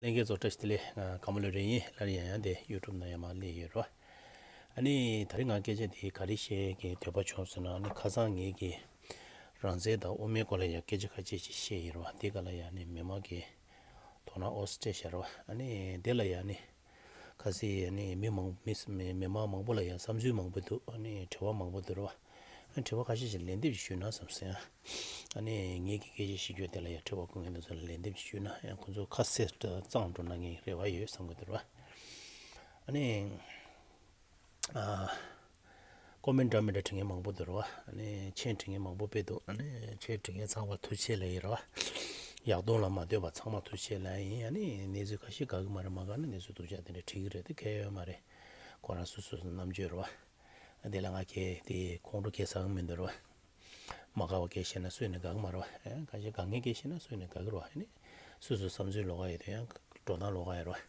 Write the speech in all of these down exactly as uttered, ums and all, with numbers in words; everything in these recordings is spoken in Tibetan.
ལྷན་རྒྱས་ཚོ་བཀྲ་ཤིས་བདེ་ལེགས། ང་ཀརྨ་བློ་གྲོས་ཡིན། སླར་ཡང་ཡང་དེ་ཡུ་ཊུབ་ནང་ཡང་མར་སླེབས་ཡོད་རེད་བ། ཨ་ནི་ད་རིང་ང་སྐད་ཆ་དེ་ག་རེ་བཤད་ཀྱི་འདོད་པ་བྱུང་ཟེར་ན། ཨ་ནི་ཁ་སང་ངེད་ཀྱི་རང་བཙན་དང་དབུ་མའི་སྐོར་ལ་ཡང་སྐད་ཆ་ཁ་ཤས་ཤིག་བཤད་ཡིན་རེད་བ། དེ་ག་ལ་ཡང་ནི་མི་མང་གི་དོ་སྣང་ཨོ་སྤྲད་བཞག་རེད་བ། ཨ་ནི་དེ་ལ་ཡང་ནི་ཁ་སང་ཨ་ནི་མི་མང་མི་མི་མི་མང་མང་པོ་ལ་ཡང་བསམ་ཚུལ་མང་པོ་འདུག་ཨ་ནི་དྲི་བ་མང་པོ་འདུག་རེད་བ། ཨ་ནི་དྲི་བ་ཁ་ཤས་ཤིག་ལན་འདེབས་ཤིག་ཞུས་ན་བསམ་སོང་ཡ། ཨ་ནི་ངེད་ཀྱི་སྐད་ཆ་བཤད་རྒྱུ་དེ་ལ་ཡང་དྲི་བ་བཀོད་མཁན་དེ་ཚོ་ལ་ལན་འདེབས་ཤིག་ཞུས་ན་ཡང་ཁོ་ཚོ་ཁ་གསལ་གཙང་འགྲོ་ན་ངའི་རེ་བ་ཡོད་བསམ་གི་འདུག་རེད་བ། ཨ་ནི། ཨ། ཀོ་མེན་འདྲ་མི་འདྲ་འབྲི་མཁན་མང་པོ་འདུག་རེད་བ། ཨ་ནི་མཆན་འབྲི་མཁན་མང་པོ་དཔེ་འདུག་ཨ་ནི་མཆན་འབྲི་མཁན་ཚང་མར་ཐུགས་རྗེ་ཆེ་ལབ་ཡིན་རེད་བ། ཡག་སྡོང་ལ་མ་ལྟོས་པ་ཚང་མར་ཐུགས་རྗེ་ཆེ་ལབ་ཡིན། ཨ་ནི་གནས་ཚུལ་ཁ་ཤས་དགའ་གི་མ་རེད། མ་དགའ་ན་གནས་ཚུལ་སྡུག་ཅག་དེ་འདྲ་འབྲི་གི་རེད། དེ་གལ་ཡོད་མ་རེད། ཁོ་རང་སོ་སོ་སོ་རྣམ་དཔྱོད་རེད་བ། ཨ་དེ་ལ་ང་ཁྱེད་དེ་ཁོང་ཁྲོ་སྐྱེ་ས་གང་མི་འདུག་རེད་བ། མ་དགའ་བ་སྐད་བཤད་ན་སུས་ནས་དགའ་གི་མ་རེད་བ། ཨེ་ཁ་ཤས་དགའ་མཁན་སྐད་བཤད་ན་སུས་ནས་དགའ་གི་རེད་བ། ཨ་ནི་སོ་སོའི་བསམ་ཚུལ་ལོགས་ཀ་ཡོད་དུས་ཡང་འགྲོ་སྟངས་ལོགས་ཀ་ཡོད་རེད་བ།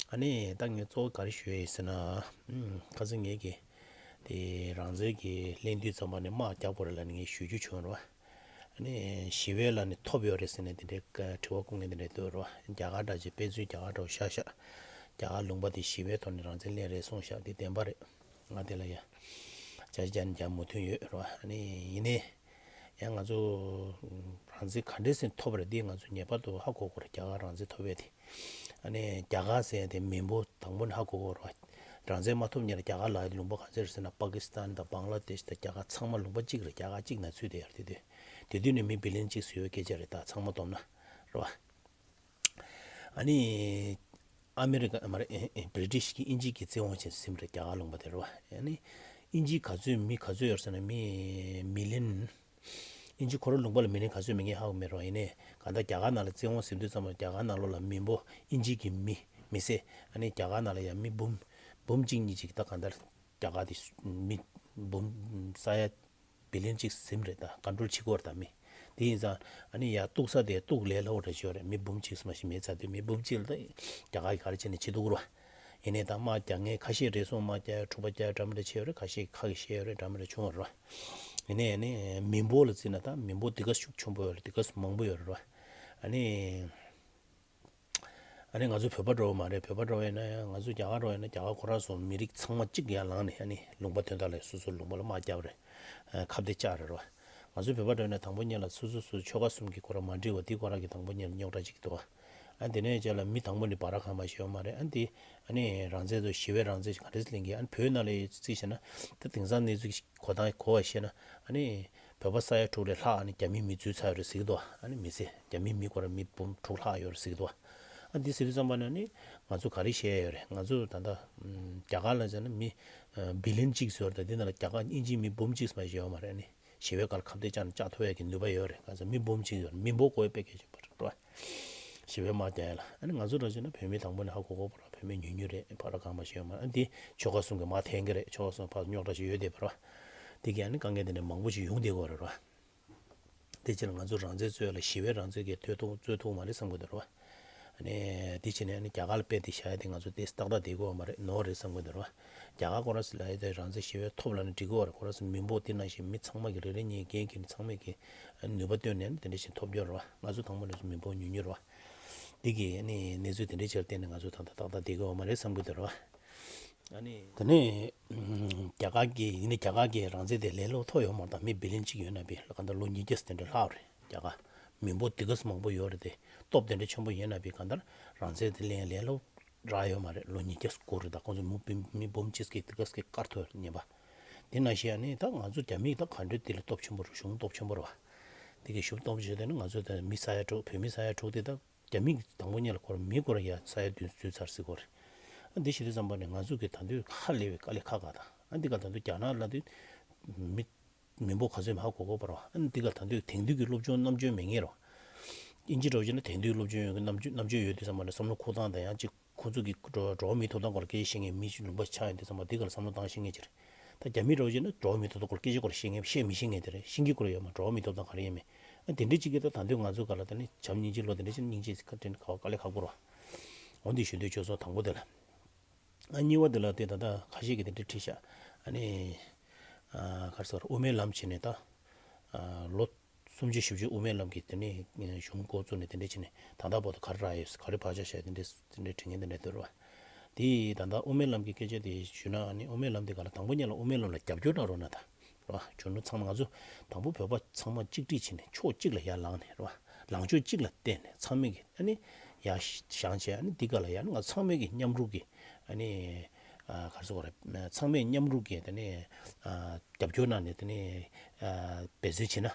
ཨ་ནི་ད་ངས་གཙོ་བོ་ག་རེ་ཞུ་ཡ་ཡིན་ཟེར་ན། ཨུམ། ཁ་སང་ངེད་ཀྱིས་དེ་རང་བཙན་གྱི་གླེང་དུས་ཙམ་པ་ནས་དམག་རྒྱག་དགོས་རེད་ལབ་ནས་ངས་ཞུ་རྒྱུ་བྱུང་རེད་བ། ཨ་ནི་ཞི་བའི་ལ་ནི་ཐོབ་ཡོད་རེད་ཟེར་ནས་དེ་འདྲའི་དྲི་བ་བཀོད་མཁན་དེ་འདྲ་འདུག་རེད་བ། རྒྱ་གར་འདྲ་ཅིག་དཔེ་མཚོན་རྒྱ་གར་འདྲ་བོ་བཞག་བཞག་རྒྱ་གར་ལུང་པ་དེ་ཞི་བའི་ཐོག་ནས་རང་བཙན་གླེང་རེད་གསུངས་བཞག་དེ་བདེན་པ་རེད། ང་དེ་ལ་ཡ་བྱ་བྱ་ནས་ཀྱང་མོས་མཐུན་ཡོད་རེད་བ། ཨ་ནི་ཡིན་ནའི་ཡང་ང་ཚོ་རང་བཙན་ག་འདྲས་སེ་ཐོབ་རེད། འདི་ང་ཚོ་ངེས་པར་དུ་ཧ་གོ་དགོས་རེད། རྒྱ་གར་རང་བཙན་ཐོབ་ཡས་དེ། ཨ་ནི་རྒྱ་གར་ཟེར་ཡས་དེ་མི་འབོར་དང་པོ་ནས་ཧ་གོ་དགོས་རེད་བ། རང་བཙན་མ་ཐོབ་སྔོན་ལ་རྒྱ་གར་ལ་ལུང་པ་ག་ཚོད་རེད་ཟེར་ན། པ་ཀི་སི་ཐན་དང་བང་ལ་དེཤ་དང་རྒྱ་གར་ཚང་མ་ལུང་པ་གཅིག་རེད། རྒྱ་གར་གཅིག་ནང་ཚུད་བསྡད་ཡོད་རེད། དེ་དུས་དེ་དུས་ནས་མི་བི་ལིན་གཅིག་ཙམ་ཡོད་སྐད་ཆ་རེད། ད་ཚང་མ་བསྡོམས་ན་རེད་བ། ཨ་ནི་ཨ་མི་རི་ཀ་མ་རེད། ཨེ་ཨེ་བྷི་རི་ཊིཤ་གི་དབྱིན་ཇི་གི་བཙན་དབང་བྱས་ཟིན་རེད། རྒྱ་གར་ལུང་པ་དེ་རེད་བ། ཨ་ནི་དབྱིན་ཇི་ག་ཚོད་མི་ག་ཚོད་ཡོད་ཟེར་ན་མི་མི་ལིན། དབྱིན་ཇི་ཁོ་རང་ལུང་པ་ལ་མི་ལིན་ག་ཚོད་མི་ངས་ཧ་གོ་མེད་རེད་བ། ཡིན་ནའི་གང་ལྟར་རྒྱ་གར་ནང་ལ་བཙན་དབང་ཟིན་དུས་ཙམ་པ་རྒྱ་གར་ནང་ལོགས་ལ་མི་འབོར་དབྱིན་ཇི་གི་མི་མི་སེར་ཨ་ནི་རྒྱ་གར་ནང་ལ་ཡང་མི་འབུམ་འབུམ་གཅིག་གཉིས་ཅིག་ད་གང་ལྟར་རྒྱ་གར་དེ་མི་འབུམ་ས་ཡ་བི་ལིན་གཅིག་ཟིན་རེད། ད་ཀོན་ཊོལ་བྱེད་ཀྱི་ཡོད་རེད། ད་མི་དེ་ཡིན་ཙང་ཨ་ནི་ཡར་གཏུག་ས་དེ་གཏུག་ལས་སླ་བོ་འདྲ་ཞིག་ཡོད་རེད། མི་འབུམ་གཅིག་མ་ཞིག་མེད་ཚར་དུས་མི་འབུམ་གཅིག་ལ་ད་རྒྱ་གར་གྱིས་ག་རེ་བྱས་ནས་བྱེད་ཐུབ་ཀྱི་རེད་བ། ཡིན་ནའི་ད་དམག་རྒྱག་མཁན་ཁ་ཤས་རེ་ཟུང་དམག་རྒྱག་ཡ་འཁྲུག་པ་རྒྱག་ཡ་འདྲ་མི་འདྲ་བྱས་ཡོད་རེད། ཁ་ཤས་ཁ་གིས་བཤད་ཡོད་རེད། འདྲ་མི་འདྲ་བྱུང་བ་རེད་བ། ཡིན་ནའི་ཨ་ནི་མི་འབོར་ལ་བརྩིས་ན་ད་མི་འབོར་དེ་ག་ཤུགས་ཆེན་པོ་ཡོད་རེད། དེ་ག་མང་པོ་ཡོད་རེད་བ། ཨ་ནི། ཨ་ནི་ང་ཚོ་བོད་པ་འདྲ་བོ་མ་རེད། བོད་པ་འདྲ་བོ་ཡིན་ན་ཡང་ང་ཚོ་རྒྱ་གར་འདྲ་བོ་ཡིན་ན་རྒྱ་གར་ཁོ་རང་ཚོ་མི་རིགས་ཚང་མ་གཅིག་ཡར་ལངས་ནས་ཨ་ནི་ལུང་པ་དོན་དག་ལ་སོ་སོའི་ལུང་པ་ལ་དམག་རྒྱབ་རེད། ཁ་གཏད་བཅག་རེད་རོ། ང་ཚོ་བོད་པ་འདྲ་བོ་ཡིན་ན་དང་པོ་ཉིད་ལ་སོ་སོ་སོ་ཆོལ་ཁ་གསུམ་གྱི་ཁོ་རང་མ་འགྲིག་པ་འདི་ཁོ་རང་གི་དང་པོ་ཉིད་ལ་རྙོག་དྲ་ཅིག་འདུག་ཨ་དེ་ནས་རྗེས་ལ་མི་དང་པོ་ནི་བྷ་ར་གྷ་མ་ཞེས་པ་མ་རེད། ཨ་འདི་ཨ་ནི་རང་བཙན་ཚོ་ཞི་བའི་རང་བཙན་ག་འདྲ་ལེན་གི། ཨ་ནི་བོད་ནང་ལ་རྩིས་བྱས་ན་ད་དེང་སང་གནས་ཚུལ་གོ་སྟངས་གོ་བ་བཤད་ན་ཨ་ནི་བོད་པ་ས་ཡ་དྲུག་ལས་ལྷག་ཨ་ནི་རྒྱ་མིའི་མི་འཛུལ་ཚར་ཡོད་རེད་ཟེར་གི་འདུག་ཨ་ནི་མི་ཚེ་རྒྱ་མིའི་མི་ཁོ་རང་མི་འབུམ་དྲུག་ལྷག་ཡོད་རེད་ཟེར་གི་འདུག་ཨ་འདི་ཟེར་དུས་ཙམ་པ་ནས་ཨ་ནི་ང་ཚོ་ག་རེ་བཤད་ཡ་ཡོད་རེད། ང་ཚོ་ད་ལྟ་ཨམ་རྒྱ་གར་ལ་བྱས་ན་མི་ཨ་བི་ལིན་གཅིག་ཙམ་ཡོད་རེད། ད་འདི་ནང་ལ་རྒྱ་གར་དབྱིན་ཇིའི་མི་འབུམ་གཅིག་ཙམ་ཞིག་ཡོད་མ་རེད། ཨ་ནི་ཞི་བའི་སྒང་ལ་ཁ་གཏད་བཅག་ནས་བཅག་ཐུབ་ཡ་གི་ནུས་པ་ཡོད་རེད། ག་ཚོད་མི་འབུམ་གཅིག་ཡོད་རེད། མི་འབོར་བཀོད་ཡ་དཔེ་གལ་ཆེན་པོ་རེད་རོ། ཞི་བའི་དམག་རྒྱག་ཡ་ལ། ཨ་ནི་ང་ཚོ་འདྲ་བྱས་ན་བོད་མི་དང་པོ་ནས་ཧ་གོ་གོ་བ་ར། བོད་མི་ཉུང་ཉུང་རེད། བྷ་ར་གྷ་མ་ཞེས་ཡོད་མ་རེད། ཨ་འདི་ཆོལ་ཁ་གསུམ་གྱི་དམག་འཐེན་གྱི་རེད། ཆོལ་ཁ་གསུམ་ཕར་རྙོག་དྲ་ཞིག་ཡོད་བསྡད་པ་ར། དེ་གི་ཨ་ནི་དཀའ་ངལ་དེ་འདྲ་མང་པོ་ཞིག་ཡོང་བསྡད་ཀྱི་ཡོད་རེད་ར། དེ་ཕྱིར་ང་ཚོ་རང་བཙན་རྩོད་ཡ་ལ་ཞི་བའི་རང་བཙན་གྱིས་ཐོས་ཐུབ་རྩོད་ཐུབ་མ་རེད་བསམ་གྱི་འདུག་ར། ཨ་ནི་དེ་ཕྱིར་ནས་ཨ་ནི་རྒྱ་གར་ལ་དཔེ་དེ་བཞག་ཡ་དེ་ང་ཚོ་དེ་ཏག་ཏག་བསྡད་ཀྱི་ཡོད་མ་རེད། ནོར་རེད་བསམ་གྱི་འདུག་ར། རྒྱ་གར་ཁོ་རང་ཚོ་ལ་ཡ་དེ་རང་བཙན་ཞི་བའི་ཐོབ་ལབ་ནས་འགྲིག་གི་ཡོད་རེད། ཁོ་རང་ཚོ་མི་འབོར་དེ་ནང་བཞིན་མི་ཚང་མ་གི་རེ་རེ་གཉིས་འགན་འཁྱེར་ནས་ཚང་མས་གི་ནུས་པ་བཏོན་ནས་དེ་འདྲ་ཞིག་ཐོབ་རྒྱུ་རེད་བ། ང་ཚོ་དང་པོ་ནས་མི་འབོར་ཉུང་ཉུང་རེད་བ། འདི་གི་ཨ་ནི་གནས་ཚུལ་དེ་འདྲའི་ཆར་བརྟེན་ནས་ང་ཚོ་ད་ལྟ་ཏག་ཏག་བསྡད་ཀྱི་ཡོད་མ་རེད་བསམ་གྱི་འདུག་ར། ཨ་ནི། དེ་ནས་རྒྱ་གར་གྱི་ཡིན་ན་རྒྱ་གར་གྱི་རང་བཙན་དེ་ལས་སླ་པོ་ཐོབ་ཡོད་མ་རེད། ད་མི་བི་ལིན་གཅིག་ཡོད་ན་བི་གང་ལྟར་ལོ་ཉིས་བརྒྱ་དེ་འདྲ་ལྷག་རེད། རྒྱ་གར་མི་འབོར་དེ་ག་ཙམ་མང་པོ་ཡོད་རེད་དེ། སྟོབས་དེ་འདྲ་ཆེན་པོ་ཡོད་ན་བི་གང་ལྟར་རང་བཙན་དེ་ལེན་ལས་སླ་པོ་རག་ཡོད་མ་རེད། ལོ་ཉིས་བརྒྱ་སྐོར་རེད། ད་ཁོང་ཚོ་མི་མི་འབུམ་གཅིག་གི་དེ་ག་ཙམ་གྱི་བཀར་ཐུབ་ཡོད་རེད་ཉན་པ། དེ་ནང་བཞིན་ཨ་ནི་ད་ང་ཚོ་རྒྱ་མིས་ད་ག་འདྲ་དེ་ལས་སྟོབས་ཆེན་པོ་རེད། གཞུང་སྟོབས་ཆེན་པོ་རེད་བ། དེ་གི་གཞུང་སྟོབས་ཆེན་དེ་ནི་ང་ཚོ་ད་མི་ས་ཡ་དྲུག་བོད་མི་ས་ཡ་དྲུག་དེ་ད། རྒྱ་མི་གིས་དང་པོ་ཉིད་ལ་ཁོ་རང་མི་ཁོ་རང་ཡ་ས་ཡ་བདུན་འཛུལ་ཚར་ཟེར་གོ་རེད། ཨ་འདི་བྱེད་དུས་ཙམ་པ་ནས་ང་ཚོ་གི་ད་དུང་ཧ་ལས་པའི་དཀའ་ལས་ཁག་ཁག་དང་། ཨ་འདི་ག་ད་དུང་རྒྱ་ནག་ལ་དུས་མི་མི་འབོར་ག་ཚོད་ཧ་གོ་གོ་བ་རེད། ཨ་འདི་ག་ད་དུང་དེང་དུས་ཀྱི་སློབ་སྦྱོང་རྣམ་དཔྱོད་མེད་ངེས་རེད། དབྱིན་ཇི་འདྲ་བོ་བྱས་ན་དེང་དུས་སློབ་སྦྱོང་ཡོད་ཀྱི་རྣམ་དཔྱོད་རྣམ་དཔྱོད་ཡོད་དུས་ཙམ་པ་ནས་བསམ་བློ་འཁོར་སྟངས་དང་ཡང་གཅིག་ཁོ་ཚོ་གི་འགྲོ་འགྲོ་བ་མིའི་ཐོབ་ཐང་སྐོར་ལ་སྐད་ཆ་བཤད་མཁན་མི་ལུང་པ་ཆགས་ཡོང་དུས་ཙམ་པ་འདི་ག་ལ་བསམ་བློ་བཏང་ཤེས་མཁན་ཅིག་རེད། ད་རྒྱ་མི་འདྲ་བོ་བྱས་ན་འགྲོ་བ་མིའི་ཐོབ་ཐང་སྐོར་ལ་སྐད་ཆ་སྐོར་ཤེས་མཁན་བཤད་མི་ཤེས་མཁན་དེ་རེད། ཤེས་ཀྱི་སྐོར་ཡོད་མ་འགྲོ་བ་མིའི་ཐོབ་ཐང་ག་རེ་ཡིན་མིན། ཨ་དེ་འདྲ་ཅིག་གིས་ད་ད་དུང་ང་ཚོ་ག་ལ་ད་ནི་བྱམས་སྙིང་རྗེ་བློ་དེ་འདྲ་ཅིག་སྙིང་རྗེ་ཁ་དྲན་ག་བ་དཀའ་ལས་ཁག་པོ་རེད། འོ་འདི་ཞུ་འདོད་བྱུང་སོང་དང་པོ་དེ་ལ། ཨ་གཉིས་པ་དེ་ལ་དེ་ད་ལྟ་ཁ་ཤས་ཀྱིས་དེ་འདྲ་བྲིས་ཤག་ཨ་ནི། ཨ་ག་རེ་ཟེར་དབུ་མའི་ལམ་བྱས་ནས་ད། ཨ་ལོ། སུམ་ཅུ་བཞི་བཅུ་དབུ་མའི་ལམ་གྱི་དེ་ནས་གཞུང་འགོ་བཙུགས་ནས་དེ་འདྲ་བྱས་ནས་ད་ལྟ་བར་དུ་ག་རེ་རག་ཡོད། ག་རེ་བག་ཆགས་བཞག་ཡོད། དེ་འདྲ་དེ་འདྲ་དྲི་མཁན་དེ་འདྲ་འདུག་རེད་བ། དེ་ད་ལྟ་དབུ་མའི་ལམ་གྱི་སྐད་ཆ་དེ་ཞུས་ན་ཨ་ནི་དབུ་མའི་ལམ་དེ་ག་ལ་དང་པོ་ཉིད་ལ་དབུ་མའི་ལམ་ལ་རྒྱབ་སྐྱོར་གནང་རོགས་གནང་ད། རེད་བ། གཞོན་ནུ་ཚང་མ་ང་ཚོ་དང་པོ་བོད་པ་ཚང་མ་གཅིག་སྒྲིལ་བྱས་ནས་ཕྱོགས་གཅིག་ལ་ཡར་ལངས་ནས་རེད་བ། ལངས་ཕྱོགས་གཅིག་ལ་བརྟེན་ནས་ཚང་མས་ཀྱི་ཨ་ནི་ཡར་བཞེངས་བྱས་ཨ་ནི་འདི་ག་ལ་ཡར་ང་ཚང་མས་ཀྱི་མཉམ་རུབ་ཀྱི་ཨ་ནི་ཨ་ག་རེ་ཟེར་དགོས་རེད། ཚང་མས་མཉམ་རུབ་ཀྱི་དེ་ནས་ཨ་རྒྱབ་སྐྱོར་གནང་ནས་དེ་ནས་ཨ་འབད་བརྩོན་བྱས་ན།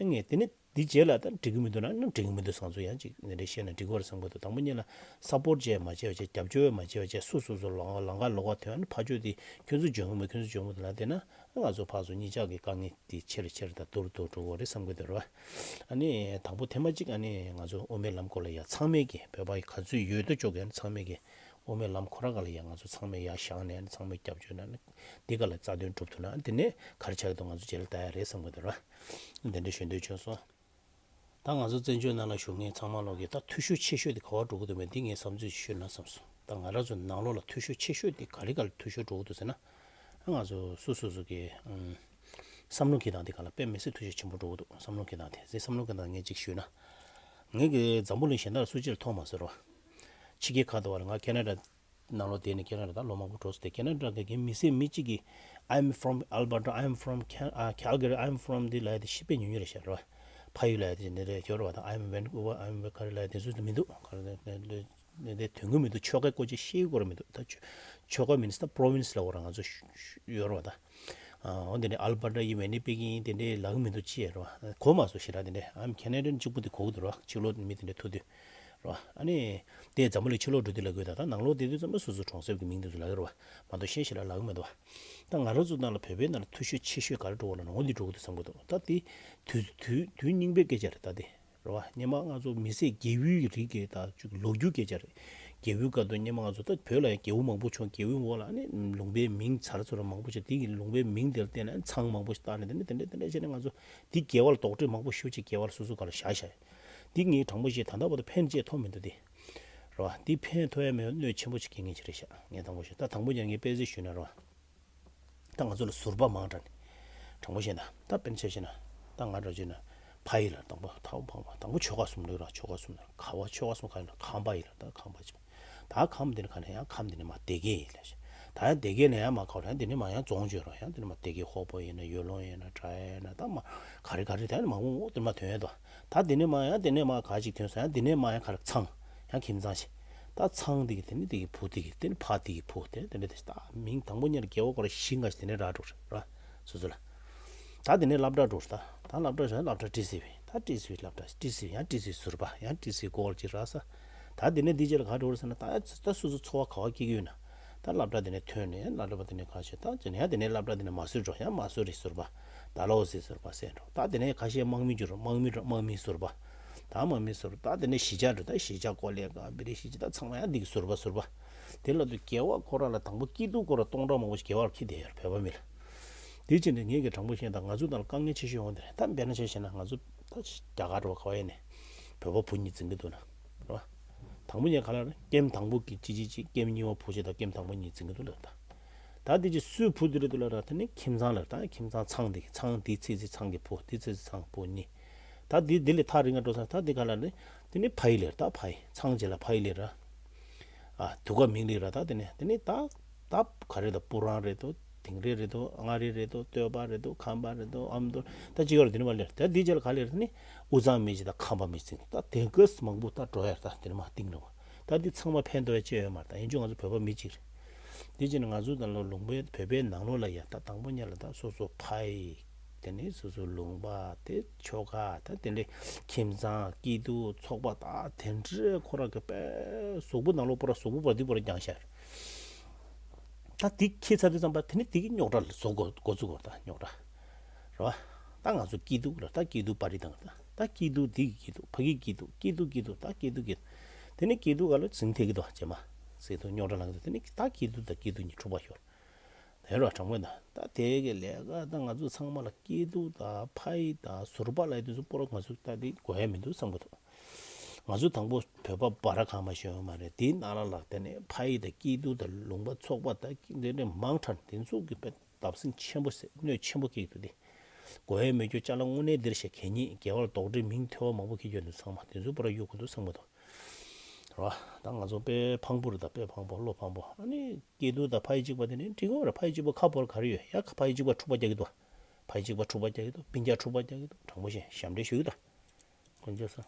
ངས་དེ་ནི་འདི་རྗེས་ལ་ད་འགྲིག་གི་མི་འདུག་ན་ནི་འགྲིག་གི་མི་འདུག་བསམ་ཚུལ་ཡང་ཅིག་འདི་འདྲ་བཤད་ན་འགྲིག་གི་རེད་བསམ་གི་འདུག་དང་པོ་ཉིད་ལ་སབ་པོར་བྱས་མ་བྱས་པ་བྱས། རྒྱབ་སྐྱོར་མ་བྱས་པ་བྱས། སོ་སོ་སོ་ལོགས་ལམ་ཁ་ལོགས་ཀ་ཐོན་ཨ་ནི་ཕར་ཕྱོགས་དེ་ཁྱོད་ཚོ་འཇོན་གི་མེད། ཁྱོད་ཚོ་འཇོན་གི་འདུག་ལབ་བསྡད་ན་ང་ཚོ་ཕར་ཚུར་གཉིས་ཆ་གི་དཀའ་ངལ་དེ་ཆེ་རུ་ཆེ་རུ་དང་སྡུག་རུ་སྡུག་རུ་འགྲོ་གི་རེད་བསམ་གི་འདུག་རེད་བ། ཨ་ནི་དང་པོ་ཐེངས་མ་གཅིག་ཨ་ནི་ང་ཚོ་དབུ་མའི་ལམ་སྐོར་ལ་ཡ་ཚང་མས་ཀྱི་བོད་པ་ཡི་ག་ཚོད་ཡོད་དོ་ཅོག་གི་ཨ་ནི་ཚང་མས་ཀྱི་དབུ་མའི་ལམ་ཁོ་རང་ག་ལ་ཡ་ང་ཚོ་ཚང་མས་ཡ་བཞེངས་ནས་ཨ་ནི་ཚང་མས་རྒྱབ་སྐྱོར་གནང་ནས་འདི་ག་ལ་རྩ་དོན་འགྲུབ་ཐུབ་ན་དེ་ནས་ག་རེ་ཆགས་ཀྱི་འདུག་ང་ཚོ་རྗེས་ལ་ལྟ་ཡ་རེད་བསམ་གི་འདུག་ར། དེ་འདྲ་ཞུ་འདོད་བྱུང་སོང་། ད་ང་ཚོ་བཙན་བྱོལ་ནང་ལ་བཞུགས་མཁན་ཚང་མ་ལོག་གི་ད་འཐུས་ཤོར་ཆེ་ཤོས་དེ་ག་པར་འགྲོ་གི་འདུག་མེད་འདི་ངས་བསམ་ཚུལ་ཞུས་ན་བསམ་སོང་། ད་ང་རང་ཚོ་ནང་ལོགས་ལ་འཐུས་ཤོར་ཆེ་ཤོས་དེ་ག་རེ་ག་ལ་འཐུས་ཤོར་འགྲོ་གི་འདུག་ཟེར་ན། ང་ཚོ་སོ་སོ་སོ་གི་ཨམ། བསམ་བློ་འཁྱེར་སྟངས་དེ་ག་ལ་དཔེ་མི་སྲིད་འཐུས་ཤོར་ཆེན་པོ་འགྲོ་གི་འདུག་བསམ་བློ་འཁྱེར་སྟངས་དེ་ཟེར་བསམ་བློ་འཁྱེར་སྟངས་ངས་ཅིག་ཞུས་ན། ངས་གི་འཛམ་བུ་གླིང་གཞན་དག་ལ་སུ་གཅིག་ལ་མཐོང་མ་སོང་རོ། ཕྱི་རྒྱལ་ཁག་ཏུ་བ་ལ་ང་ཁེ་ན་ཌ་ནང་ལོགས་བསྡད་ནས་ཁེ་ན་ཌ་ད་ལོ་མང་པོ་འགྲོ་སོང་། དེ་ཁེ་ན་ཌ་གི་མི་སེར་མི་གཅིག་གིས་I'm from Alberta, I'm from Cal- ཨ་Calgary, I'm from འདི་ལབ་ཡ་དེ་ཤི་པའི་ཉུང་ཉུང་རེད་ཤག་རོ། ཕ་ཡུལ་ལབ་ཡ་དེ་འདི་རེད་ཡོད་རོ། ད་I'm Vancouver, I'm ག་རེ་ལབ་ཡ་དེ་ཚོ་མི་འདུག་ག་རེ་ལབ་ཡ་དེ་དོན་གྱི་མི་འདུག་ཆོལ་ཁའི་སྐོར་ཅིག་ཤེས་ཀྱི་ར་མི་འདུག་ད་ཆོལ་ཁ་མིན་ན་ད་པྲོ་ཝིན་སི་ལབ་དགོས་ར་ང་ཚོ་ཡོད་ར་བ་ད། འོ་དེ་འདྲའི་ཨལ་བར་ཊ་ཡིན། ཝི་ནི་པེག་ཡིན། དེ་འདྲའི་ལབ་ཀྱི་མི་འདུག་ཅེས་ར་བ། གོ་མ་སོང་ཞེ་དྲག་དེ་འདྲའི། ཨམ་ཁེ་ན་ཌན་གཅིག་པུ་དེ་གོ་གི་འདུག་ར་བ། ཕྱི་ལོགས་མི་དེ་འདྲའི་ཐུག་དུས་ར་བ། ཨ་ནི་དེ་འཛམ་བུ་གླིང་ཕྱི་ལོགས་འགྲོ་དུས་ལབ་དགོས་ད། ད་ནང་ལོགས་བསྡད་དུས་ཙམ་པ་སོ་སོ་གྲོང་གསེབ་ཀྱི་མིང་དེ་ཚོ་ལབ་ཀྱི་ར་བ། མ་གཏོགས་གཞན་ཞེ་དྲག་ལབ་ཀྱི་མི་འདུག་བ། ད་ང་རང་ཚོ་ནང་ལ་བོད་པའི་ནང་ལ་འཐུས་ཤོར་ཆེ་ཤོས་ག་རེ་འགྲོ་གི་ལབ་ན་འོ་འདི་འགྲོ་གི་འདུག་བསམ་གི་འདུག་ད་དེ་དུས་དུས་དུས་རྙིང་པའི་སྐད་ཆ་རེད་ད་དེ། རེད་བ། སྔོན་མ་ང་ཚོ་མི་སེར་རྒྱལ་པོའི་རིགས་ཀྱི་ད་ཅིག་ལོ་རྒྱུས་སྐད་ཆ་རེད། རྒྱལ་པོའི་སྐབས་དུ་སྔོན་མ་ང་ཚོ་ད་བོད་ལ་ཡང་རྒྱལ་པོ་མང་པོ་བྱུང་། རྒྱལ་པོའི་འོག་ལ་ཨ་ནི་ལུང་པའི་མིང་ཚར་ཚུར་མང་པོ་བྱུང་། དེ་གི་ལུང་པའི་མིང་དེར་བརྟེན་ནས་ཚང་མང་པོ་ཞིག་བཏགས་ནས་དེ་ནས་དེ་འདྲ་དེ་འདྲ་བྱས་ནས་ང་ཚོ་འདི་རྒྱལ་བ་ལ་དོགས་འདྲི་མང་པོ་ཞེ་པོ་ཅིག་རྒྱལ་བ་ལ་སོ་སོ་ག་ལ་བཞག་བཞག་འདི་ངའི་དྲང་པོ་བཤད་ད་ལྟ་བར་དུ་ཕན་ཅེས་ཐོགས་མི་འདུག་དེ། རེད་བ། འདི་ཕན་ཐོགས་ཡ་མེད་པ་གནོད་ཆེན་པོ་ཞིག་འཁེལ་མཁན་ཅིག་རེད་ཤག་ངས་དྲང་པོ་བཤད་ད་དང་པོ་ཉིད་ངས་དཔེ་ཆ་ཞུས་ན་རེད་བ། ད་ང་ཚོ་ལ་ཟུར་པ་མང་དྲགས་ནས། དྲང་པོ་བཤད་ན། ད་དཔེར་ན་ཆ་བཞག་ན། ད་ང་འདྲ་བྱས་ན། ཕ་ཡུལ་ལ་དང་པོ་ཐའོ་ཕང་པ་དང་པོ་ཆོལ་ཁ་གསུམ་ལོས་ར་ཆོལ་ཁ་གསུམ་ལ་ཁ་བ་ཆོལ་ཁ་གསུམ་ཁ་ཡིན་ན་ཁམས་པ་ཡིན་ལ་ད་ཁམས་པ་ཅིག་ད་ཁམས་འདི་ནས་ཁ་ནས་ཡང་ཁམས་འདི་ནས་མ་སྡེ་དགེ་ཡིན་ལ་ཞེས། ད་ཡང་སྡེ་དགེ་ནས་ཡང་མ་ཁ་བ་ཡང་འདི་ནས་མ་ཡང་རྫོང་བརྗོད་ར་ཡང་འདི་ནས་མ་སྡེ་དགེ་ཧོ་པོ་ཡིན་ན་ཡུལ་ལུང་ཡིན་ན་བྲག་ཡིན་ན་ད་མ་ག་རེ་ག་རེ་ད་ནི་མ་འོ་འོ་འདི་ནས་མ་དོན་ཡོད་དོ། ད་འདི་ནས་མ་ཡང་འདི་ནས་མ་ག་ཅིག་དོན་སོང་ཡང་འདི་ནས་མ་ཡང་ཁ་ར་ཚང་། ཡང་ཁྱིམ་ཚང་ཞིག་ད་ཚང་འདི་གི་དེ་ནི་འདི་གི་བུ་འདི་གི་དེ་ནི་ཕ་འདི་གི་བུ་དེ་དེ་འདྲ་དེ་ད་མིང་དང་པོ་ཉིད་ལ་རྒྱལ་བ་སྐོར་བཞི་ལྔ་ཞིག་དེ་ནས་རག་འགྲོ་རེད་ར། སོ་སོ་ལ། ད་དེ་ནས་སློབ་གྲྭ་འགྲོ་རེད་ད། ད་སློབ་གྲྭ་ཞིག་སློབ་གྲྭ་ཏི་སི་ཝི་ད་ཏི་སི་ཝི་སློབ་གྲྭ་ཏི་སི་ཝི་ཡང་ཏི་སི་ཝི་ཟུར་པ་ཡང་ཏི་སི་ཝི་སྐོར་ཅིག་རག་ས། ད་དེ་ནས་འདི་རྗེས་ལ་ག་འགྲོ་རེད་ཟེར་ན་ད་ད་སོ་སོ་འཚོ་བ་ག་བ་སྐྱེལ་གི་ཡོད་ན། ད་སློབ་གྲྭ་དེ་ནས་ཐོན་ནས་སློབ་གྲྭ་པ་དེ་ནས་ག་ཞིག་ད་ཡང་དེ་ནས་སློབ་གྲྭ་དེ་ནས་མ་སུ་རི་འགྲོ་ཡང་མ་སུ་རི་ཟུར་པ། ད་ལོ་སི་ཟུར་པ་སེ་འགྲོ་ད་དེ་ནས་ཁ་ཤས་དམག་མི་འགྱུར་དམག་མི་འགྲོ་དམག་མི་ཟུར་པ། ད་མ་མི་ཟུར་ད་དེ་ནས་གཞིས་ཆགས་འགྲོ་ད་གཞིས་ཆགས་ཀོ་ལེ་ག་བི་རི་གཞིས་ཆགས་ད་ཚང་མ་ཡང་འདི་གི་ཟུར་པ་ཟུར་པ། དེ་ལ་དུ་རྒྱལ་བ་ཁོ་རང་ལ་དང་པོ་སྐྱིད་སྡུག་སྐོར་ལ་སྟོང་ཕྲག་མང་པོ་ཞིག་རྒྱལ་བ་ལ་འཁྱེར་བསྡད་ཡོད་རེད་བོད་པ་མི་ལ། དེ་ཕྱིན་ནས་ངེད་ཀྱི་དྲང་པོ་བཤད་ན་ང་ཚོ་ནང་ལ་དཀའ་ངལ་ཆེ་ཤོས་ཡོང་དེ་རེད་ད་དཔེར་ན་ཆ་བཞག་ན་ང་ཚོ་ད་རྒྱ་གར་རུ་ག་བ་ཡིན་ནས་བོད་པ་བུ་གཉིས་འཛིན་གི་འདུག་ན་རེད་བ། དང་པོ་ཉིད་ག་ལ་རེད་ཀེམ་དང་པོ་གི་ཅི་ཅི་ཅི་ཀེམ་གཉིས་པ་བུ་ཅི་དང་ཀེམ་དང་པོ་གཉིས་འཛིན་གི་འདུག་ལབ་ད། ད་དེ་ཅི་སུའི་བུ་དེ་རེད་འདུག་ལབ་ད་དེ་ནི་ཁྱིམ་ཚང་ལ་ད་ཁྱིམ་ཚང་ཚང་དེ་ཚང་དེ་ཚེ་ཚེ་ཚང་གི་བུ་དེ་ཚེ་ཚེ་ཚང་བུ་གཉིས། ད་དེ་དེ་ལས་ཐག་རིང་ང་འགྲོ་ས་ད་དེ་ག་ལ་རེད་དེ་ནི་ཕ་ཡི་ལེར་ད་ཕ་ཡི་ཚང་ཅི་ལ་ཕ་ཡི་ལེར་ར། ཨ་དུ་ག་མིང་ལེར་ར་ད་དེ་ནི་དེ་ནི་ད་ད་ག་རེ་ད་སྤུ་རང་རེད་དོ་དིང་རི་རེད་དོ་མངའ་རིས་རེད་དོ་སྟོད་པ་རེད་དོ་ཁམས་པ་རེད་དོ་ཨ་མདོ་ད་ཅི་ག་རེ་དེ་ནི་མ་ལེར་ད་དེ་ཅི་ལ་ག་ལེར་དེ་ནི་དབུས་གཙང་མི་ཅི་ད་ཁམས་པ་མི་ཅི་ད་དེ་ག་མང་པོ་ད་འགྲོ་ཡར་ད་དེ་ནི་མ་སྟིང་རུང་། ད་འདི་ཚང་མ་ཕན་ཐོགས་ཡ་ཅི་ཡོད་མ་རེད་ད་ཡིན་ཅུང་ང་ཚོ་བོད་པ་མི་གཅིག་རེད། འདི་ཕྱིན་ང་ཚོ་ད་ལོ་ལུང་པའི་བོད་པའི་ནང་ལོགས་ལ་ཡ་ད་དང་པོ་ཉིད་ལ་ད་སོ་སོ་ཕ་ཡི། དེ་ནས་སོ་སོ་ལུང་པ་དེ་ཆོལ་ཁ་ད་དེ་འདྲའི་ཁྱིམ་ཚང་སྐྱིད་སྡུག་ཚོགས་པ་ད་དེ་འདྲའི་ཁོ་རང་གི་དཔེ་གཟུགས་པོ་ནང་ལོགས་པོ་ར་གཟུགས་པོ་པ་འདི་པོ་ར་རྒྱང་ཤར། ད་འདི་ཁྱེད་ཚ་དུས་ཙམ་པ་དེ་ནི་འདི་གི་རྙོག་དྲ་ལ་བཟོ་དགོས་འགོ་ཚུགས་དགོས་ད་རྙོག་དྲ། རེད་བ། ད་ང་ཚོ་སྐྱིད་སྡུག་ལ་ད་སྐྱིད་སྡུག་པར་རིས་དང་ད་ད་སྐྱིད་སྡུག་འདི་གི་སྐྱིད་སྡུག་ཕ་གི་སྐྱིད་སྡུག་སྐྱིད་སྡུག་སྐྱིད་སྡུག་ད་སྐྱིད་སྡུག་སྐྱིད་སྡུག་དེ་ནི་སྐྱིད་སྡུག་ག་ལ་འཛིང་ཐེག་གི་འདུག་ཅེས་མ་ཟེར་དུ་རྙོག་དྲ་ལངས་འདུག་དེ་ནི་ད་སྐྱིད་སྡུག་ད་སྐྱིད་སྡུག་གཉིས་འཁྲུག་པ་ཤོར། དེ་རོ་དྲང་པོ་ཡིན་ད་ད་དེ་གི་ལས་ཀ་ད་ང་ཚོ་ཚང་མ་ལ་སྐྱིད་སྡུག་ད་ཕ་ཡི་ད་ཟུར་པ་ལ་ཡི་དུས་སུ་པོ་ར་ང་ཚོ་ད་དེ་དགོས་ཡ་མི་འདུག་བསམ་གི་འདུག་ང་ཚོ་དང་པོ་བོད་པ་འབའ་ར་གང་མ་ཤོད་ཡོད་མ་རེད་དེའི་ནང་ལ་ལ་དེ་ནས་ཕ་ཡི་ད་སྐྱིད་སྡུག་ད་ལུང་པ་ཚོགས་པ་ད་དེ་འདྲ་མང་དྲགས་དེ་ཚོ་གི་དཔེ་བརྡབ་གསིག་ཆེན་པོ་ཟེར་གནོད་ཆེན་པོ་སྐྱེལ་གྱི་འདུག་སྟེ། གོ་ཡ་མེད་རྒྱུ་ཅ་ལག་དངོས་གནས་འདིར་བཤད་གད་སྙིགས་དགེ་བར་རྡོག་འདྲེ་མིང་ཐོས་པ་མང་པོ་ཁྱེར་ཡོད་འདུག་ཚང་མ་དེ་ཚོ་པུ་ར་གཡུག་དགོས་འདུག་བསམ་གྱི་འདུག་རེད་བ། ད་ང་ཚོ་དཔེ་ཕངས་པོ་རེད། ད་དཔེ་ཕངས་པོ་བློ་ཕངས་པོ། ཨ་ནི་སྐྱིད་སྡུག་དང་ཕ་ཡུལ་གཅིག་པ་དེ་ནི་འགྲིག་གི་མ་རེད། ཕ་ཡུལ་གཅིག་པ་ཁ་ཕོར་ག་རེ་ཡོད་ཡ། ཕ་ཡུལ་གཅིག་པ་འཁྲུག་པ་རྒྱག་གི་འདུག་ཕ་ཡུལ་གཅིག་པ་འཁྲུག་པ་རྒྱག་གི་འདུག་སྤུན་ཀྱག་འཁྲུག་པ་རྒྱག་གི་འདུག་དྲང་པོ་བཤད་ཞབས་འདྲེན་ཞུ་གི་འདུག་དཀོན་མཆོག་གསུམ།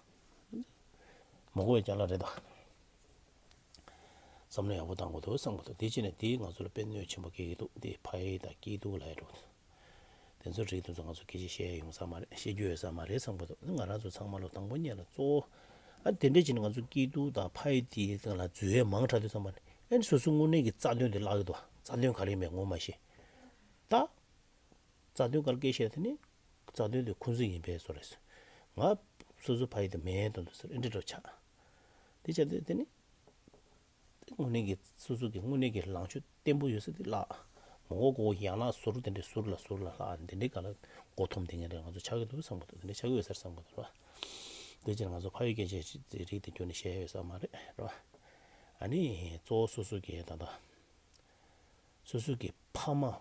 མ་གོ་བའི་ཅ་ལག་རེད་ད། བསམ་བློ་ཡག་པོ་བཏང་དགོས་འདུག་བསམ་གྱི་འདུག་དེ་བྱས་ནས་དེས་ང་ཚོ་ལ་དཔེ་གནོད་ཆེན་པོ་སྐྱེལ་གྱི་འདུག་དེ་ཕ་ཡུལ་དང་སྐྱིད་སྡུག་ལབ་ཡ་འདྲ་བོ། དེ་ཚོ་རིགས་དེ་ཚོ་ང་ཚོ་སྐད་ཆ་བཤད་ཡ་ཡོང་ས་མ་རེད། བཤད་རྒྱུ་ཡོད་ས་མ་རེད་བསམ་གྱི་འདུག་ང་རང་ཚོ་ཚང་མ་ལོ་དང་པོ་ཉིད་ལ་གཙོ་བོ། ཨ་དེ་འདྲ་བྱས་ནས་ང་ཚོ་སྐྱིད་སྡུག་དང་ཕ་ཡུལ་དེའི་སྟེང་ལ་འཛུལ་ཡ་མང་དྲགས་དུས་ཙམ་པ་ནས་ཨ་ནི་སོ་སོ་དངོས་གནས་ཀྱི་རྩ་དོན་དེ་བརླག་གི་འདུག་རྩ་དོན་ག་རེ་ཡིན་མིན་ངོ་མ་ཤེས། ད། རྩ་དོན་ག་ལ་སྐད་བཤད་དེ་ནི། རྩ་དོན་དེ་ཁོང་ཚོ་ཡིན་པའི་བཟོ་རེད། ང་སོ་སོ་ཕ་ཡུལ་དེ་མེད་དོན་དུ་ཟེར་ཨེ་འདྲ་འདྲ་ཆགས། དེ་ཆགས་དུས་དེ་ནི། དངོས་གནས་ཀྱི་སོ་སོ་གི་དངོས་གནས་ཀྱི་ལངས་ཕྱོགས་བརྟན་པོ་ཡོད་ས་དེ་བརླག་མ་གོ་གོ་ཡང་ན་ཟུར་དེ་འདྲའི་ཟུར་ལ་ཟུར་ལ་ལྷག་འདི་འདྲའི་ག་ལ་མགོ་འཐོམ་དེ་ངན་རེད། ང་ཚོ་ཆགས་ཀྱི་འདུག་བསམ་གྱི་འདུག་དེ་འདྲ་ཆགས་ཀྱི་ཡོད་ས་རེད་བསམ་གྱི་འདུག་ར། དེ་ཕྱིར་ང་ཚོ་ཕ་ཡུལ་སྐད་ཆ་ཞིག་རིགས་དེ་ཁྱོན་ནས་བཤད་ཡོད་ས་མ་རེད་ར། ཨ་ནི་གཙོ་བོ་སོ་སོ་གི་ད་ལྟ་སོ་སོ་གི་ཕ་མ།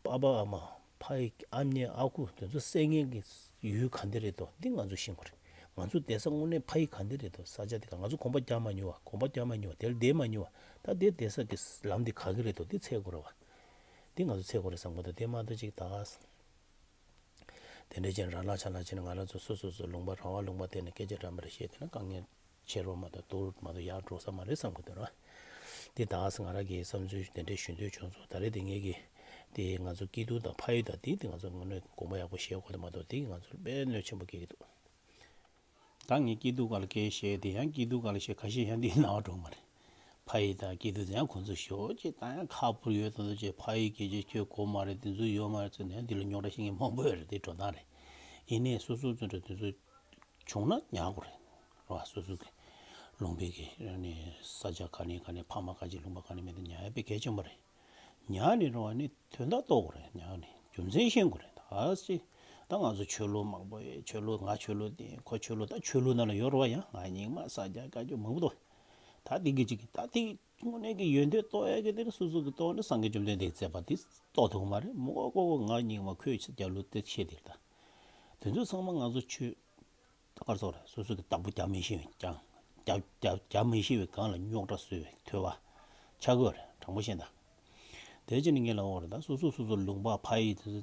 པ་ཕ་ཨ་མ། ཕ་ཡི་ཨ་མྱེས་ཨ་ཁུ་དེ་ཚོ་བསད་མཁན་གྱི་ཡུལ་ག་འདི་རེད་དོ། འདི་ང་ཚོ་ཤེས་དགོས་རེད། ང་ཚོ་བསྡད་ས་དངོས་གནས་ཕ་ཡི་ག་འདི་རེད་དོ། ས་ཆ་འདི་ག་ང་ཚོ་གོམ་པ་རྒྱག་མ་མྱོང་བ། གོམ་པ་རྒྱག་མ་མྱོང་བ། དེར་བསྡད་མ་མྱོང་བ། ད་དེ་བསྡད་ས་གི་ལམ་འདི་ག་གི་རེད་དོ། འདི་འཚོལ་དགོས་རེད་བ། འདི་ང་ཚོ་འཚོལ་དགོས་རེད་བསམ་གྱི་འདུག་དེ་མ་གཏོགས་ཅིག་ད་དེ་འདྲ་བྱས་ནས་ར་ལ་ཆ་ལ་བྱས་ནས་ང་རང་ཚོ་སོ་སོ་སོ་ལུང་པ་རང་དབང་ལུང་པ་དེ་ནས་སྐད་ཆ་འདྲ་མི་འདྲ་བཤད་དེ་ན་དཀའ་ངལ་ཆེ་རུ་མ་གཏོགས་སྡུག་རུ་མ་གཏོགས་ཡར་འགྲོ་ས་མ་རེད་བསམ་གྱི་འདུག་ར། འདི་ད་ང་རང་གི་བསམ་ཚུལ་དེ་འདྲ་ཞུ་འདོད་བྱུང་སོང་། ད་རེས་དེ་ངེད་ཀྱི་དེ་ང་ཚོ་སྐྱིད་སྡུག་དང་ཕ་ཡུལ་དང་དེ་དེ་ང་ཚོ་དངོས་གནས་དགོངས་པ་ཡག་པོ་བཞེས་དགོས་དེ་མ་གཏོགས་དེ་ང་ཚོར་དཔེ་གནོད་ཆེན་པོ་སྐྱེལ་གྱི་འདུག་ད་ངས་སྐྱིད་སྡུག་སྒང་ལ་སྐད་བཤད་དེ་ཡང་སྐྱིད་སྡུག་སྒང་ལ་བཤད་ཁ་ཤས་ཡང་འདིའི་ནང་འགྲོ་མ་རེད། ཕ་ཡུལ་དང་སྐྱིད་སྡུག་དེ་ཡང་ཁོང་ཚོ་ཞོག་ཅིག་ད་ཡང་ཁག་པོ་ཡོད་དོ་ཅེས་ཕ་ཡུལ་སྐད་ཆ་ཁྱོད་གོ་མ་རེད། དེ་ཚོ་ཡོད་མ་རེད་ཟེར་ནས་འདི་ལ་རྙོག་དྲ་བཤད་མཁན་མང་པོ་ཡོད་རེད། དེ་འགྲོ་སྟངས་རེད། ཡིན་ནའི་སོ་སོ་ཚོ་འདྲ་དེ་ཚོ་བྱུང་ན་ཉར་དགོས་རེད། རེད་བ། སོ་སོ་གི་ལུང་པའི་གི་ནི་ས་ཆ་ག་ནས་ག་ནས་ཕ་མ་ག་ཅིག་ལུང་པ་ག་ནས་མེད་དེ་ཉར་ཡ་དཔེ་གལ་ཆེན་པོ་རེད། ཉར་ནས་རེད་བ། ནི་དོན་དག་རྟོགས་དགོས་རེད། ཉར་ནས་རྒྱུ་མཚན་ཤེས་དགོས་རེད། ད་ཅི་ད་ང་ཚོ་ཆོས་ལུགས་མང་པོ་ཡོད། ཆོས་ལུགས་ང་ཆོས་ལུགས་དེ་ཁོ་ཆོས་ལུགས། ད་ཆོས་ལུགས་ནང་ལ་ཡོད་རེད་བ། ཡང་ང་རྙིང་མ་ས་སྐྱ་བཀའ་བརྒྱུད་མང་པོ་འདུག་ད་དེ་གི་ཅིག་ད་དེ་དངོས་གནས་ཀྱི་ཡོན་ཏན་རྟོགས་ཡ་གི་དེ་ནི་སོ་སོ་གི་རྟོགས་ནི་སངས་རྒྱས་བཅོམ་ལྡན་འདས་མཛད་པ་དེ་རྟོགས་ཐུབ་ཀྱི་མ་རེད། མོ་ཀོ་ཀོ་ང་རྙིང་མ་ཁོས་ཆ་རྒྱ་ལུགས་དེ་བཤད་དེ་ད་དེ་ཚོ་ཚང་མ་ང་ཚོ་ཆོས་ད་ག་རེ་ཟེར་དགོས་རེད། སོ་སོ་གི་བདག་པོ་རྒྱག་མི་ཤེས་པའི་ཀྱང་རྒྱག་རྒྱག་རྒྱག་མི་ཤེས་པའི་སྒང་ལ་རྙོག་དྲ་བཟོས་པའི་ཐོས་པ་ཆགས་ཀྱི་ཡོད་རེད། དྲང་པོ་བཤད་ན། དེ་ཕྱིར་ནི་ངས་ལབ་པ་རེད། ད་སོ་སོ་སོ་སོ་ལུང་པ་ཕ་ཡུལ་དེ་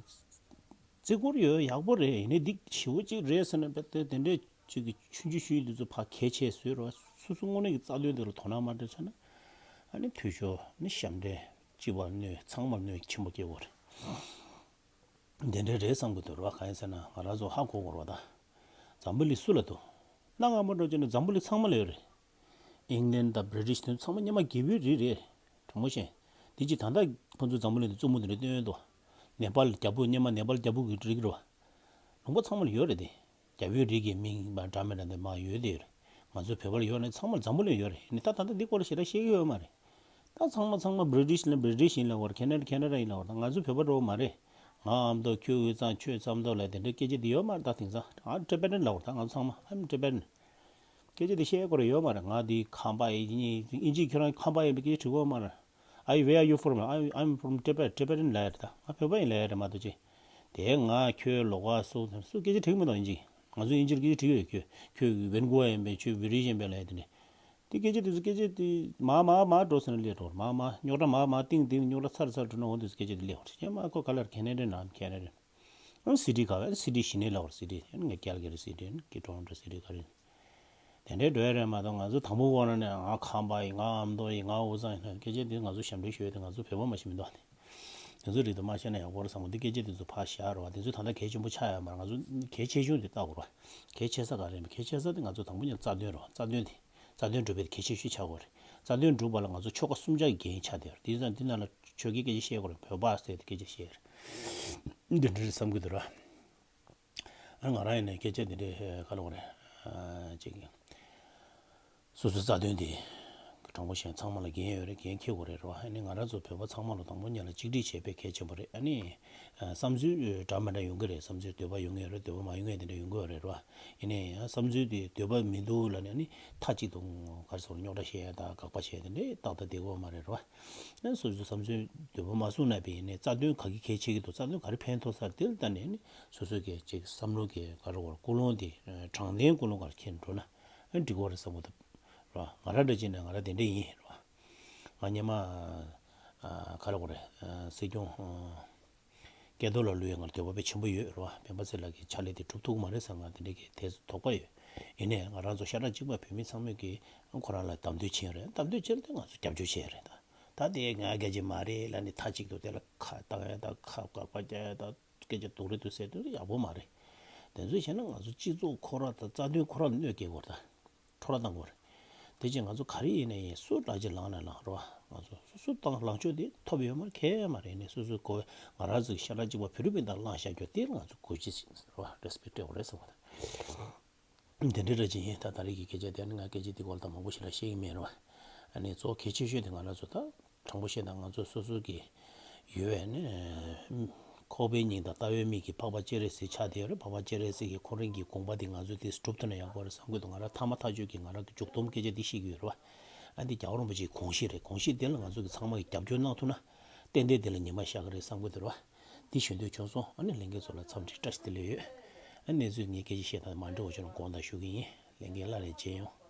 ཚོ་བརྩི་བཀུར་ཡོད་ཡག་པོ་རེད། ཡིན་ནའི་འདི་ཞེ་པོ་ཅིག་རེད་ཟེར་ན་དཔེ་དེ་དེ་འདྲས་ཅིག་གི་ཆུང་ཆུང་ཆུང་ཆུང་དེ་ཚོ་ཕར་གལ་ཆེ་བཟོས་རོགས། སོ་སོ་དངོས་གནས་ཀྱི་རྩ་དོན་དེ་ལ་དོ་སྣང་མ་སྤྲད་ཆགས་ན་ཨ་ནི་འཐུས་ཤོར་ནི་ཞབས་འདྲེན་སྤྱི་པར་གནོད། ཚང་མར་གནོད་ཆེན་པོ་སྐྱེལ་དགོས་རེད། དེ་འདྲ་རེད་བསམ་གྱི་འདུག་ར། གང་ཡིན་ཟེར་ན་ང་རང་ཚོ་ཧ་གོ་དགོས་རེད་བ། ད་འཛམ་བུ་གླིང་སུ་ལ་འདུག་གནའ་སྔ་མོ་འདྲ་བྱས་ན་འཛམ་བུ་གླིང་ཚང་མ་ལ་ཡོད་རེད། ཨིང་ལན་དང་བྷི་རི་ཊིཤ་དེ་ཚང་མ་སྔོན་མ་རྒྱལ་པོའི་རིགས་རེད། དྲང་པོ་བཤད། དེ་ཅི་ད་ལྟ་ཁོ་ཚོ་འཛམ་བུ་གླིང་དུ་རྩུབ་མོ་དེ་འདྲ་སྟོན་ཡོད་དོ། ནེ་པཱལ་རྒྱལ་པོ་སྔོན་མ་ནེ་པཱལ་རྒྱལ་པོ་གི་རིགས་རེད་བ། ལུང་པ་ཚང་མ་ལ་ཡོད་རེད་དེ། རྒྱལ་པོའི་རིགས་ཀྱི་མིང་མ་འདྲ་མི་འདྲ་འདི་མ་ཡོད་དེ་ཡོད་རེད། ང་ཚོ་བོད་པ་ལ་ཡོད་ན་ཚང་མ་འཛམ་བུ་གླིང་ཡོད་རེད། ནི་ད་ད་ལྟ་འདི་སྐོར་ལ་ཞེ་དྲག་བཤད་ཀྱི་ཡོད་མ་རེད། ད་ཚང་མ་ཚང་མ་བྷི་རི་ཊིཤ་ལ་བྷི་རི་ཊིཤ་ཡིན་ལབ་དགོས་རེད། ཁེ་ན་ཌ་ཁེ་ན་ཌ་ཡིན་ལབ་དགོས་རེད། ད་ང་ཚོ་བོད་པ་འདྲ་བོ་མ་རེད། ང་ཨ་མདོ་ཁྱོད་དབུས་གཙང་ཁྱོད་རྩ་མདོ་ལབ་དེ་འདྲའི་སྐད་ཆ་འདི་ཡོད་མ་རེད། ད་དེང་སང་ང་ཊི་བེ་ཊན་ལབ་དགོས་རེད། ད་ང་ཚོ་ཚང་མ་I'm Tibetan། སྐད་ཆ་འདི་བཤད་དགོས་རེད་ཡོད་མ་རེད། ང་འདི་ཁམས་པ་ཡིན། ཨིན་ཇི་ཁྱོད་རང་ཁམས་པ་ཡིན་པའི་སྐད་ཆ་དྲི་དགོས་མ་རེད། I, where are you from? I, I'm from Tibet, Tibetan ལབ་ཡ་རེད། ད་ང་བོད་པ་ཡིན་ལབ་ཡ་རེད་མ་གཏོགས་ཅི། དེ་ང་ཁྱོད་ལོགས་ཀ་སུ་སུ་སྐད་ཆ་དྲི་གི་མི་འདུག་ཨིན་ཇི། ང་ཚོ་ཨིན་ཇིར་སྐད་ཆ་དྲི་གི་ཡོད། ཁྱོད་ཁྱོད་ཝེན་གོ་ཡིན་པས། ཁྱོད་བྷི་རི་ཊིཤ་ཡིན་པས་ལབ་ཡ་དེ་འདྲ། དེ་སྐད་ཆ་དེ་ཚོ་སྐད་ཆ་དེ་མར་མར་མར་འགྲོ་ཟེར་ན་སླེབས་འགྲོ། མར་མར་རྙོག་དྲ་མར་མར་གཏིང་གཏིང་རྙོག་དྲ་ཚར་ཚར་འགྲོ་ན་འོ་དེ་ཚོ་སྐད་ཆ་དེ་སླེབས་འགྲོ། ཁྱེད་མ་ཁོ་ག་ལ་ཁེ་ན་ཌ་ན་ཁེ་ན་ཌ། ཨ་སི་ཊི་ག་བས། སི་ཊི་གཞི་ནས་ལབ་པར་སི་ཊི་ཡང་ངས་ཀལ་ག་རི་སི་ཊི་ཡང་ཀི་ཊོ་རོན་ཊོ་སི་ཊི་ག་རེ། དེ་འདྲའི་འགྲོ་ཡ་རེད་མ་གཏོགས་ང་ཚོ་དང་པོ་གོ་ན་ནས་ང་ཁམས་པ་ཡིན། ང་ཨ་མདོ་ཡིན། ང་དབུས་གཙང་ཡིན་ལབ་སྐད་ཆ་དེ་ང་ཚོ་ཞབས་འདྲེན་ཞུ་ཡ་དེ་ང་ཚོ་བོད་པ་མ་ཞིག་མི་འདུག་ཨ་ནི། དེ་ཚོ་རིགས་དུ་མ་བཤད་ན་ཡག་པོ་རེད་བསམ་གི་འདུག་སྐད་ཆ་དེ་ཚོ་ཕར་བཞག་རོགས། དེ་ཚོ་ད་ལྟ་གལ་ཆེན་པོ་ཆགས་ཡོད་མ་རེད། ང་ཚོ་གལ་ཆེ་ཆུང་དེ་ལྟ་དགོས་རེད། གལ་ཆེ་ས་ག་རེ་ཡིན་པ། གལ་ཆེ་ས་དེ་ང་ཚོ་དང་པོ་ཉིད་རྩ་དོན་རེད། རྩ་དོན་དེ། རྩ་དོན་སྒྲུབ་པའི་གལ་ཆེ་ཤོས་ཆགས་དགོས་རེད། རྩ་དོན་སྒྲུབ་པ་ལ་ང་ཚོ་ཆོལ་ཁ་གསུམ་ཆར་འགན་ཆགས་བསྡད་ཡོད་རེད། དེ་ཙང་འདི་ནང་ལ་ཆོལ་ཁའི་སྐད་ཆ་བཤད་དགོས་རེད། བོད་པ་ཟེར་ཏེ་སྐད་ཆ་བཤད་ཡོད་རེད། འདི་འདྲ་རེད་བསམ་གྱི་འདུག་ར། ཨ་ང་རང་ཡིན་ནའི་སྐད་ཆ་འདི་འདྲའི་ག་ལབ་དགོས་རེད། ཨ་ཅིག་སོ་སོའི་རྩ་དོན་དེ་ དྲང་པོ་བཤད་ཚང་མ་ལ་འགན་ཡོད་རེད། འགན་འཁྱེར་དགོས་རེད་རོ། ཨ་ནི་ང་རང་ཚོ་བོད་པ་ཚང་མ་ལ་དང་པོ་ཉིད་ལ་གཅིག་སྒྲིལ་བྱས་པའི་གལ་ཆེན་པོ་རེད། ཨ་ནི་བསམ་ཚུལ་འདྲ་མི་འདྲ་ཡོང་གི་རེད། བསམ་ཚུལ་འདོད་པ་ཡོང་གི་རེད། འདོད་པ་མ་ཡོང་མཁན་དེ་འདྲ་ཡོང་གི་རེད་རོ། ཡིན་ནའི་ཡང་བསམ་ཚུལ་དེ་འདོད་པ་མི་འདུག་ལབ་ནས་ཨ་ནི་མཐའ་གཅིག་ཏུ་ག་རེ་ཟེར་རྙོག་དྲ་བཤད་ཡ་དང་དགག་པ་བྱས་དེ་འདྲས་ཏག་ཏག་བསྡད་དགོས་མ་རེད་རོ། ཨ་སོ་སོའི་བསམ་ཚུལ་འདོད་པ་མ་གསུངས་ན་བས་ཡིན་ནའི་རྩ་དོན་ག་གི་གལ་ཆེ་གི་འདུག་རྩ་དོན་ག་རེ་ཕན་ཐོགས་ས་རེད། དེ་ལ་བལྟས་ནས་ཨ་ནི་སོ་སོའི་གི་ཅིག་བསམ་བློ་གི་ག་རེ་བར་ཀུན་སློང་དེ་དྲང་བདེན་ཀུན་སློང་ག་རེ་འཁྱེར་འགྲོ་ན་ཨ་འགྲིག་གི་རེད་བསམ་གི་འདུག་རོ། ང་རང་འདྲ་ཅིག་ནས་ང་རང་དེ་འདྲ་ཡིན་རོ། ང་སྔོན་མ་ཨ་ག་རེ་གོ་རེད། ཨ་སྲིད་སྐྱོང་ཨ་སྐལ་རྡོར་ལགས་ལུས་ཡོད། ང་ལ་འདོད་པ་དཔེ་ཆེན་པོ་ཡོད་རེད་བ། སྤེན་པ་ཚེ་ལགས་ཀྱི་ཕྱག་ལས་དེ་སྒྲུབ་ཐུབ་ཀྱི་མ་རེད་བསམ། ང་དེ་འདྲ་གི་དེ་དོགས་པ་ཡོད། ཡིན་ནའི་ང་རང་ཚོ་ཤ་ཁྲག་གཅིག་པ་བོད་མི་ཚང་མས་ཀྱི་ཁོ་རང་ལ་བདམས་ཐོན་ཕྱིན་རེད། བདམས་ཐོན་ཕྱིན་ཏེ་ང་ཚོ་རྒྱབ་སྐྱོར་བྱས་རེད། ད་ད་དེ་ང་སྐད་ཆ་མ་རེད་ལབ་ནས་མཐའ་གཅིག་ཏུ་དེ་ལ་ཁ་བཏང་ཡ་དང་ཁ་བཀག་པ་རྒྱག་ཡ་དང་སྐད་ཆ་སྡུག་རུ་འདུག་ཟེར་དུས་ཡག་པོ་མ་རེད། དེ་ཚོ་བྱས་ན་ང་ཚོ་སྤྱི་ཚོགས་ཁོ་རང་དང་རྩ་དོན་ཁོ་རང་ལ་གནོད་སྐྱེལ་དགོས་རེད། ད། འཕྲོ་བརླག་བཏང་དགོས་རེད། དེ་ཕྱིར་ང་ཚོ་ག་རེ་ཡིན་ན་ཡིན་སུ་ལག་ཅིག་ལངས་ན་ལངས་རོགས། ང་ཚོ་སོ་སོ་དང་ལངས་ཕྱོགས་དེ་ཐོབ་ཡོད་མ་རེད། ཁྱད་མ་རེད། ནས་སོ་སོའི་གོ་ང་རང་ཚོའི་ཤ་ཁྲག་གཅིག་པ་བོད་རིགས་སྤུན་ཟླ་ལངས་བཞག་རྒྱུ་དེ་ང་ཚོ་གུས་བརྩི་རོགས། རེ་སྤེག་སྤྲད་དགོས་རེད་བསམ་པ་དང་། དེ་འདྲའི་རེ་ཅིག་ཡིན། ད་ད་རེས་ཀྱི་སྐད་ཆ་དེ་ནི་ང་སྐད་ཆ་དེ་སྐོར་ལ་ད་མང་པོ་ཞིག་ལ་བཤད་ཀྱི་མེད་རོགས། ཨ་ནི་གཙོ་བོ་གལ་ཆེ་ཤོས་དེ་ང་རང་ཚོ་ད། དྲང་པོ་བཤད་ན་ང་ཚོ་སོ་སོ་གི་ཡོད་པའི་ནི་ཁོག་པའི་སྙིང་དང་ལྟ་བའི་མིག་གི་འཕགས་པ་སྤྱན་རས་གཟིགས་ཆགས་བསྡད་ཡོད་རེད། འཕགས་པ་སྤྱན་རས་གཟིགས་ཀྱི་ཁོང་རང་གི་དགོངས་པ་དེ་ང་ཚོས་དེ་སྒྲུབ་ཐུབ་ན་ཡག་པོ་རེད་བསམ་གྱི་འདུག་ང་རང་མཐའ་མ་ཐག་ཆོད་ཀྱི་ང་རང་གི་མཇུག་སྡོམ་སྐད་ཆ་འདི་བཤད་ཀྱི་ཡོད་རེད་བ། ཨ་འདི་རྒྱལ་བ་རིན་པོ་ཆེའི་དགོངས་གཞི་རེད། དགོངས་གཞི་དེ་ལ་ང་ཚོ་གི་ཚང་མ་གི་རྒྱབ་སྐྱོར་གནང་ཐུབ་ན་ཏན་ཏན་དེ་ལ་ཉི་མ་ཤར་གི་རེད་བསམ་གྱི་འདུག་རེད་བ། འདི་ཞུ་འདོད་བྱུང་སོང་། ཨ་ནི་ལྷན་རྒྱས་ཚོ་ལ་འཚམས་འདྲི་བཀྲ་ཤིས་བདེ་ལེགས་ཡོད། ཨ་གནས་ཚུལ་ངས་སྐད་ཆ་བཤད་སྟངས་མ་འགྲིག་པ་བྱུང་ན་དགོངས་དག་ཞུ་གི་ཡིན། ལྷན་རྒྱས་སླར་ཡང་མཇལ་ཡོང་།